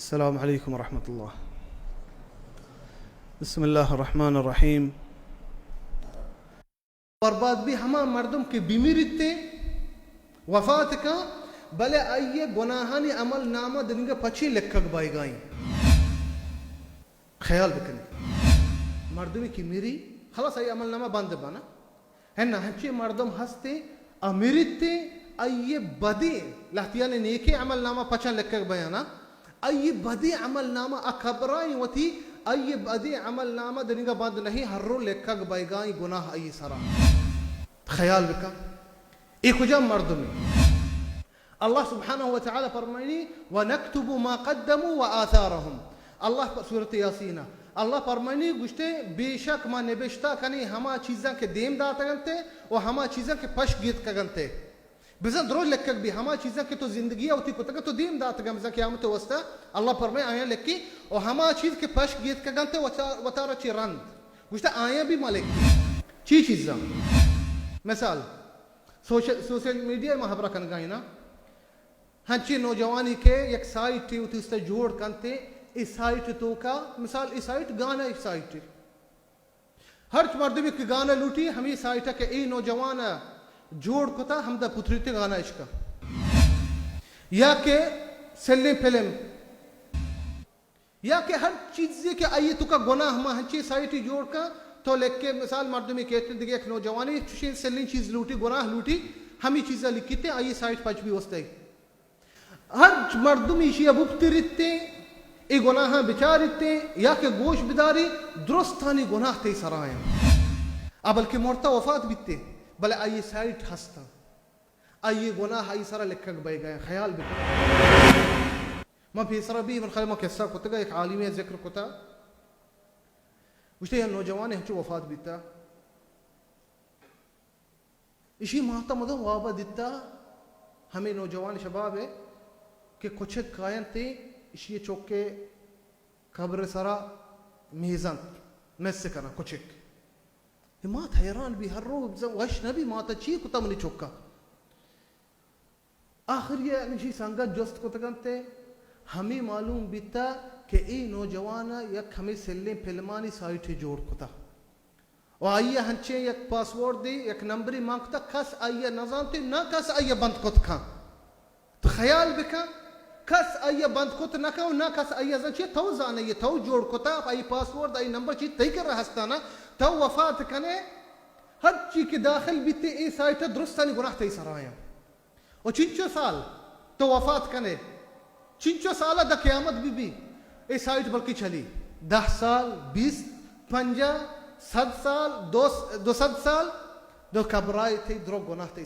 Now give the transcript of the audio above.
السلام علیکم ورحمۃ اللہ۔ بسم اللہ الرحمن الرحیم۔ برباد بی ہما مردم کہ بمیریت، وفات کن، بلے آئی گناہانی عمل نامہ دنگا پچی لکھگ بائیگائیں۔ خیال بکنی، مردمی کہ میری، خلاص آئی عمل نامہ بند بانا۔ ہن ہنچیں مردم ہستیں، آ مریتیں، آئی بدیں، لہتیانی نیکیں عمل نامہ پچاں لکگ بیانا، آئی بدیں عمل نامہ آ قبرائیں وتی، آئی بدیں عمل نامہ دنگا بند نہیں، ہر رو لکگ بیگائیں گناہ آئی سرا۔ خیال بکن، اے کجام مردمے؟ اللہ سبحانہ و تعالی فرمائنی، "ونکتب ما قدموا و آثارهم۔" اللہ پ-، سورۃ یاسین، اللہ فرمائنی گوشتے، بے شک ما نبشتہ کنی ہما چیزاں کہ دیم داتگنتے و ہما چیزاں کہ پش گیتکگنتے۔ بزاں درو لکگ بی ہما چیزاں کہ تو زندگی وتی کتگ تو دیم داتگ، بزاں قیامت واسطہ اللہ فرمائے آیاں لکی، و ہما چیز کہ پش گیتکگنتے وتا-، وتارا چی رند گوشتے آیاں بھی ما لکی۔ چی چیزاں؟ مثال، سوشل، سوشل میڈیا ما ہبرا کنگا نا، ہنچی نوجوانی کہ یک سائٹ وتی است جوڑ کنتے، اے سائٹ توکا، مثال اے سائٹ گانا، اے سائٹ ہرچ مردمی کہ گانا لوٹی، ہمی سائٹ کہ اے نوجوان جوڑ کتا، ہمدا پتریتے گانا اشکا۔ یا کہ سلیں فلم، یا کہ ہر چیزے کہ آئی توکا گناہ ما ہنچی سائٹی جوڑ کن، تو لکھ کے مثال مردمی کہتے دگہ یک نوجوانی چوشیں سلیں چیز لوٹی، گناہ لوٹی، ہمی چیزا لکھتے آئی سائٹ پچ بھی وستے۔ ہر مردمی ایشی بپتریتے، اے گناہاں بچاریتے، یا کہ گوش بداری، درستانی گناہ تے سرائیں۔ آ بلکہ مرتا وفات بیتے، بلے آئی سائٹ ہستا۔ آئی گناہ آئی سرا لکھگ بئیگا۔ خیال بکن۔ من پیسرا بھی من خیال من قصہ کتگا، ایک عالمی ذکر کتا۔ گوشتے یا نوجوان ہنچو وفات بیتا۔ ایشی ماتا مدام وابا دیتا، ہمیں نوجوان شباب ہے کہ کچک کاینتے، ایشی چوکے قبر سرا میزنت، مس کنا کچک۔ اے مات حیران بی، ہر رو بزن وش نبی، ماتا چی کتا منی چکا؟ آخری ء ایشی سنگت جست کتگ انت ء ہمے معلوم بیتا کہ اے نوجوان ء یک ہمے سلیں فلمانی سائٹے جوڑ کتا و آئی ء ہنچیں یک پاسورڈے، یک نمبرے مان کتا، کس آئی ء نہ زانت ء نہ کس آئی ء بند کت کن۔ تو خیال بکن، کس آئی ء بند کت نہ کن و نہ کس آئی ء زان چی تو زانئے، تو جوڑ کتا، آئی پاسورڈ، آئی نمبر چی تئی کرا ہستانا، تو وفات کنے، ہر چی کہ داخل بیتے اے سائٹ ء درستانی گناہ تئی سرا آیاں۔ و چنچو سال تو وفات کنے، چنچو سال ء دا قیامت بی بی، اے سائٹ بلکہ چلی دہ سال، بیست، پنجاہ، صد سال، دو، دو صد سال، دو قبرائے تئی درو گناہ تئی